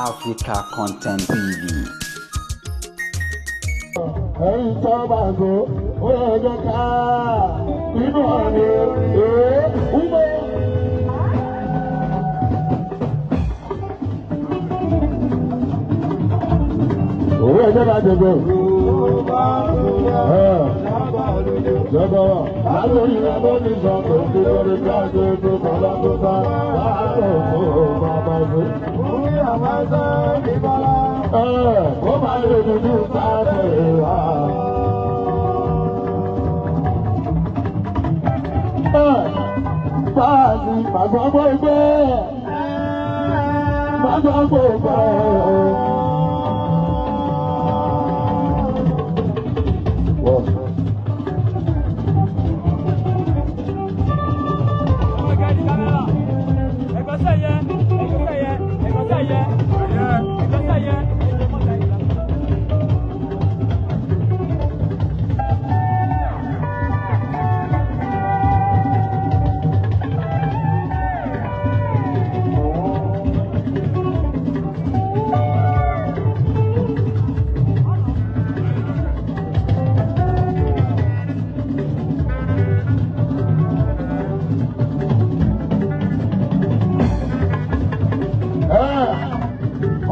Africa Content TV. Ẹ̀yin tó bá gbó, ó yẹ jẹ́ ká inú ọ̀rẹ́ ẹ̀ wúwo. Òwe ẹ̀jẹ̀ bá jẹ̀bẹ̀. Jọba wa, lálórí abọ́ ní sọ tó fi lórí káàkiri tó kọ́lá tó bá láàárọ̀ fún bàbá mi. Ó máa lè dúdú sáré wá. Báàsì màgbọ́gbọ́ ìgbẹ́, màgbọ́gbọ́ ìgbẹ́.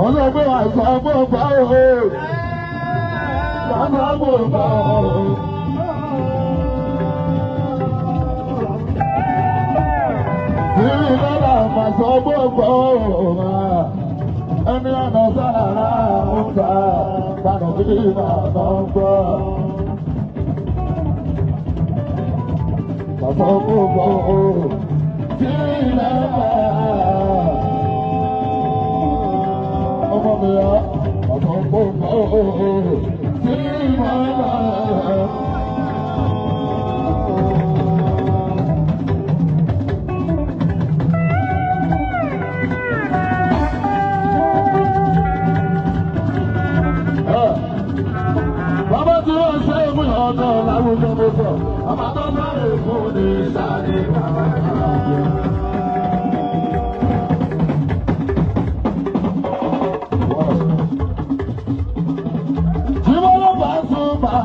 Ọlọ́gbọ́n àgbà bá o, bàbá bò bá o. Ìrìn lọ́la màsọ̀ bò bá o, ẹni ọ̀nà sára ń ta, bànú bí màmá ń gbọ́. Màsọ̀ bò bá o, ìrìn lọ́la. Ọmọ mi yá, bàbá gbogbo tí màá bá. Bàbá tí wọ́n ṣe é mú ọ̀nà láwùjọ mi sọ, bàbá tó bá rè fún ní sáré bàbá jẹ.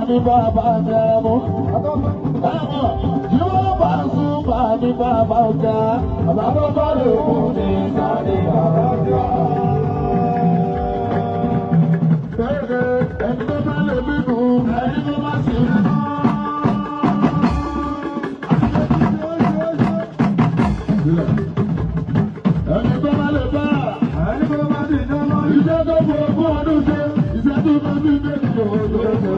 Ní bàbá mi ẹ̀mú. Tí wọ́n bá sún bá ní bàbá ọ̀gá, bàbá tó bá lè kú ní sáré bàbá ọ̀gá. Bẹ́ẹ̀ni ẹni tó bá lè bínú, ẹni tó bá sì bínú. Ẹni tó bá lè bá, ẹni tó bá sì dáná. Iṣẹ́ tó fún ogún ọdún ṣe, iṣẹ́ tó bá bí méjì lòó ló ṣe.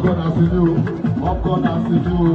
Ọgọ́ra sí ní o, ọgọ́ra sí ní o.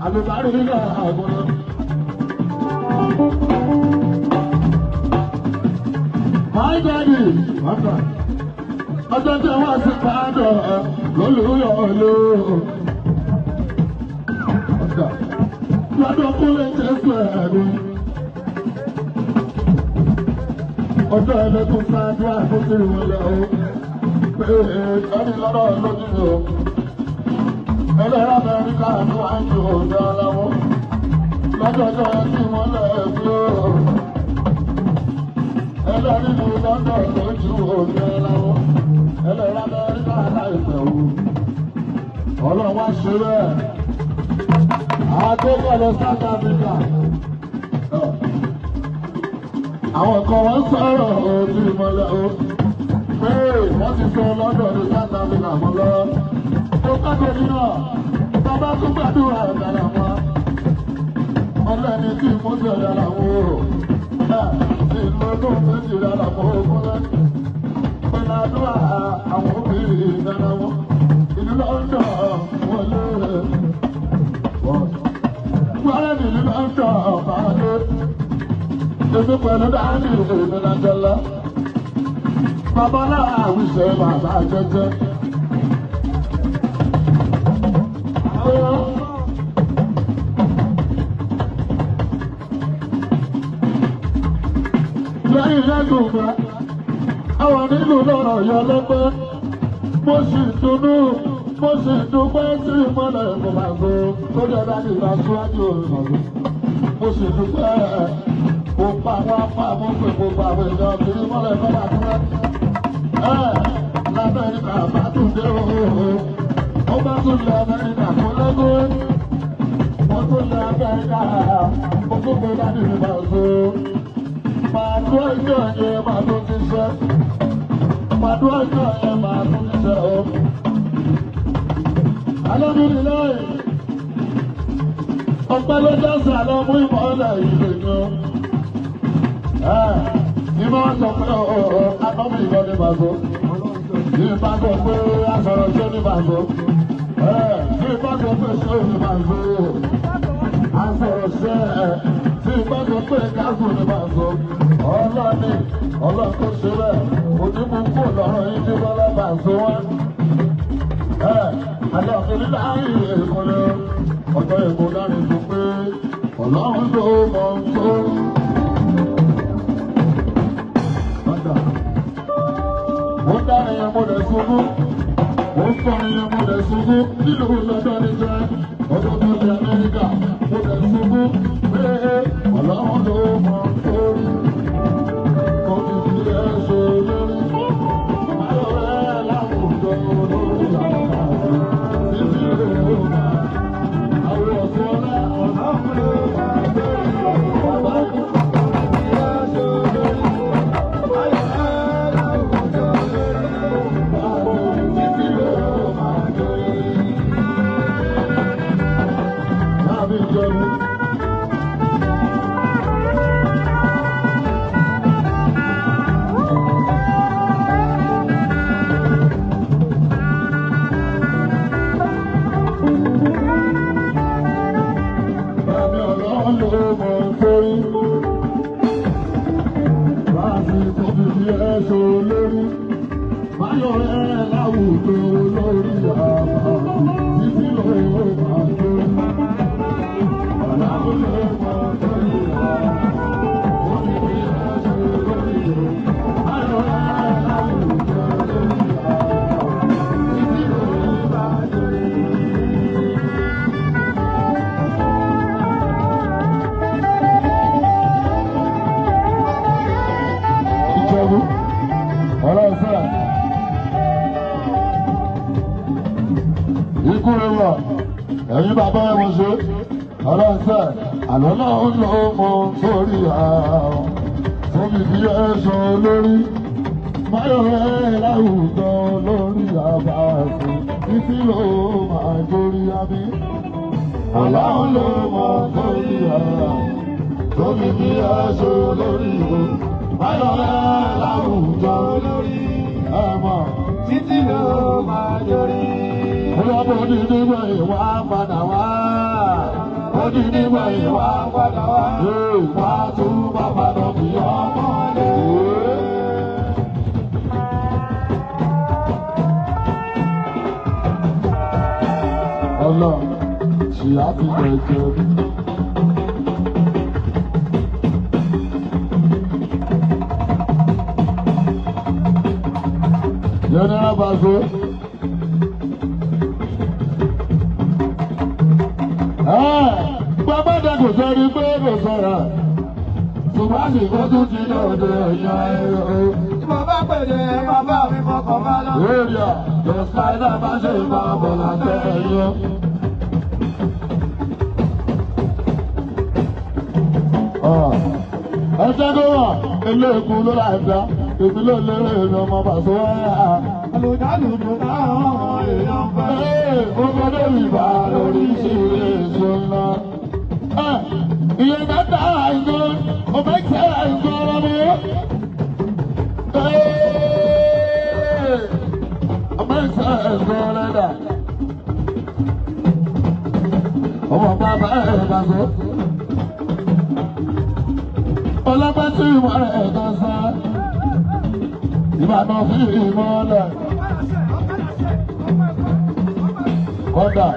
Àlùbárí náà àgọ́nà. My daddy, ọjọ́ tí wọ́n sì pàdé lólùyọ̀ ló. Lọ́dún kúnlẹ̀ Jésù ẹ̀rù. Ọjọ́ ẹlẹ́kùn sáájú àkókò ìwọlẹ̀ o. Pé ẹni lọ́dọ̀ lójú mi o. Ẹlẹ́rọ Amẹ́ríkà ló wá ń ju òde aláwọ̀. Lọ́jọ́jọ́ tí wọ́n lẹ̀ fi o. Ẹlẹ́rìí ni lọ́dọ̀ lójú òde aláwọ̀. Ẹlẹ́rọ Amẹ́ríkà láìpẹ́ o. Ọlọ́wọ́ ṣe bẹ́ẹ̀. Àtọ́kọ̀ lọ South Africa. Àwọn kan wọ́n sọ̀rọ̀ òtí ìmọ̀lẹ̀ o. Pé wọ́n ti sọ lọ́dọ̀ ní South Africa mọ́ lọ. Ó pàdé nínú bàbá tún gbàdúrà dára wọn. Ọlọ́ni tí mo ti dára wọn o. Ìlú ọdún méjì dára wọn o kúnlẹ̀. Pẹ̀lú àdúrà àwọn òbí dára wọn. Ìlú London wọlé. Wọ́n ní ìlú London bàálé. Èmi pẹ̀lú dáhùn èmi lájọ́lá. Bàbá náà àwùjọ bàbá jẹjẹ. Lẹ́yìn lẹ́gùn gbà, àwọn nílùú lọ́rọ̀ yọ lọ́pẹ́. Mo sì dunnú, mo sì dúpẹ́ sí ìmọ̀lẹ̀ ìfọ̀màgbò tó jẹ́ dájú ìlà síwájú ìmọ̀lẹ̀. Mo sì dúpẹ́ mo pa àwọn apá mo pè mo pa àwọn èèyàn kiri mọ́lẹ̀ fọ́nà kúrẹ́. Lamẹ́ríkà bá tún dé ooo. Ó bá tún lọ Amẹ́ríkà kó lẹ́gùn. Mo tún lọ Amẹ́ríkà mo tún gbé dájú ìmọ̀lẹ̀. Màdúrà ìjọ yẹn máa tún ti ṣe. Màdúrà ìjọ yẹn máa tún ti ṣe o. Alhamdulilayi. Ọpẹ́ ló dá sí àlọ́ mú ìmọ̀lẹ̀ ìlú yan. Ìmọ̀ sọ pé akọ́mú ìbọn ní bàbá. Ìbá sọ pé asọ̀rọ̀ ṣé ní bàbá. Ìbá sọ pé ṣé ní bàbá. Asọ̀rọ̀ ṣé tí ìbá sọ pé káfù ní bàbá. Ọlọ́ni ọlọ́run tó ṣe bẹ́ẹ̀ onímú kò lọ́rọ̀ yín tí bọ́lá bàbá wá. Alhamdulilayi èkó lọ ọjọ́ èkó dárí tó pé ọlọ́run ló mọ̀ tó. Mo dárí yẹn mo dẹ̀ ṣubú, mo sọ̀rọ̀ yẹn mo dẹ̀ ṣubú nílùú lọ́dọ̀ ní jẹ́ ọdún tó di Amẹ́ríkà mo dẹ̀ ṣubú pé ọlọ́run ló mọ̀ tó. Kò fi fi ẹ ṣe lórí, ayọ̀ rẹ̀ láwùjọ lórí àwọn àti títí lè ó máa. Àwọn ọ̀sán ọlá ọ̀nà ló máa tó. Bàbá mi fi ẹ ṣe lórí, ayọ̀ rẹ̀ láwùjọ lórí títí lè ó máa tó. Láàbí ìjọba. Bàbá ọlọ́run ló mọ̀ torí. Láti tóbi bí ẹ̀ṣọ́ lórí. Báyọ̀ rẹ̀ láwùjọ lórí àbá. Títí ló máa torí. Ọlọ́run ló mọ̀ torí. Tóbi bí ẹ̀ṣọ́ lórí. Báyọ̀ rẹ̀ láwùjọ lórí àbá. Títí ló máa torí. Ìjẹ̀bú ọlọ́sẹ̀ ikú rẹ̀ wọ̀ ẹ̀yin bàbá ẹ̀ mọ̀ ṣe ọlọ́sẹ̀ àlọ́ náà ń lò mọ́ sórí àwọn tóbi bí ẹ̀ṣọ́ lórí báyọ̀ rẹ̀ láwùjọ lórí àbá ẹ̀sìn títí ló máa jórí àbí ọlọ́run ló mọ̀ sórí àwọn tóbi bí ẹ̀ṣọ́ lórí o báyọ̀ rẹ̀ láwùjọ lórí ẹ̀mọ́ Títí ló máa jórí. Ọlọ́mọ ní nígbà ìwà padà wá. Ó ní nígbà ìwà Padà wá. Wá tún bá padà bí ọmọ lé. Ìyá ti gbẹ̀jẹ̀. General Bazo. Bàbá dẹ kò sẹ́ni pé kò sọ̀rọ̀. Ṣùgbọ́n àsìkò tún ti dọ̀dọ̀ ẹ̀yà ẹ̀rọ. Tí mo bá pèdè, bàbá mi fọkàn bá lọ. Èrìà lọ spider bá ṣe máa bọ̀ látẹ̀ ẹ̀yọ. Ẹ jẹ́ kó wà, eléèkú ló láì dá, èmi ló lérè èmi ọmọ Paso wáyà. Àlùjálùjù táwọn èèyàn fẹ́. Ó gbọ́dọ̀ ìbá lórí ìṣeré ńlá. Ìyẹn mẹ́ta àìsàn, ọmọ ìṣẹ́ àìsàn ọ̀rọ̀ mi. Ọmọ ìṣẹ́ àìsàn ọ̀rẹ́dà. Ọmọ bàbá ẹ̀ Paso. Ọlọ́pàá tí ìmọ̀ rẹ̀ kan sá. Ìbàdàn fi ìmọ̀ lẹ̀. Kọ́dà.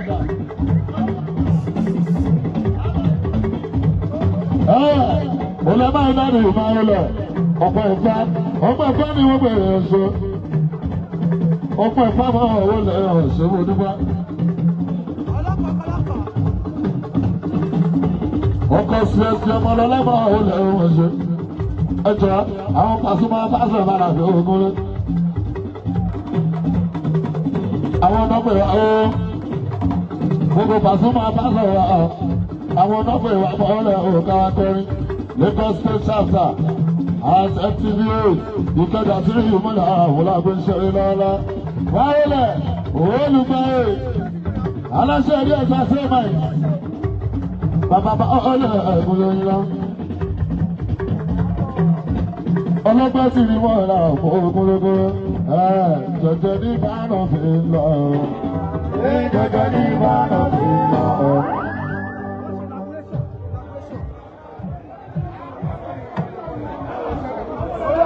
Olè máa ń dáná ìmọ̀ ilẹ̀. Ọ̀pọ̀ ìfẹ́. Ọ̀pọ̀ ìfẹ́ ni wọ́n bẹ̀rẹ̀ ẹ̀ṣọ́. Ọ̀pọ̀ ìfẹ́ máa ń wọlé ẹ̀ṣọ́ mo dúpẹ́. Ọkọ̀ sí ẹsẹ̀ ọmọ lọ́lá máa ń wọlé ẹ̀ṣọ́. Ẹjọ́ àwọn Pasuma bá sọ̀rọ̀ bára fi ogun rẹ̀. Àwọn ọ̀dọ́gbẹ̀ wa ó gbogbo Pasuma bá sọ̀rọ̀ àwọn ọ̀dọ́gbẹ̀ wa bọ́ọ̀lẹ̀ òkà akọrin Lagos State Chapter as FTVA Ìkẹjà tí ìmọ̀lẹ̀ àwọn agbóhùnṣẹ́rẹ́ lọ́la wáyélẹ̀ olùgbàyè aláṣẹ ilé ẹ̀ka sẹ́màì bàbá bá ọ̀ọ́lẹ̀ ẹ̀kúnlẹ̀ lọ. Ọlọ́gbẹ́ sì ni wọ́n ra ọ̀pọ̀ ogunlógún jọjọ ní bánà fi lọ. Jọjọ ní bánà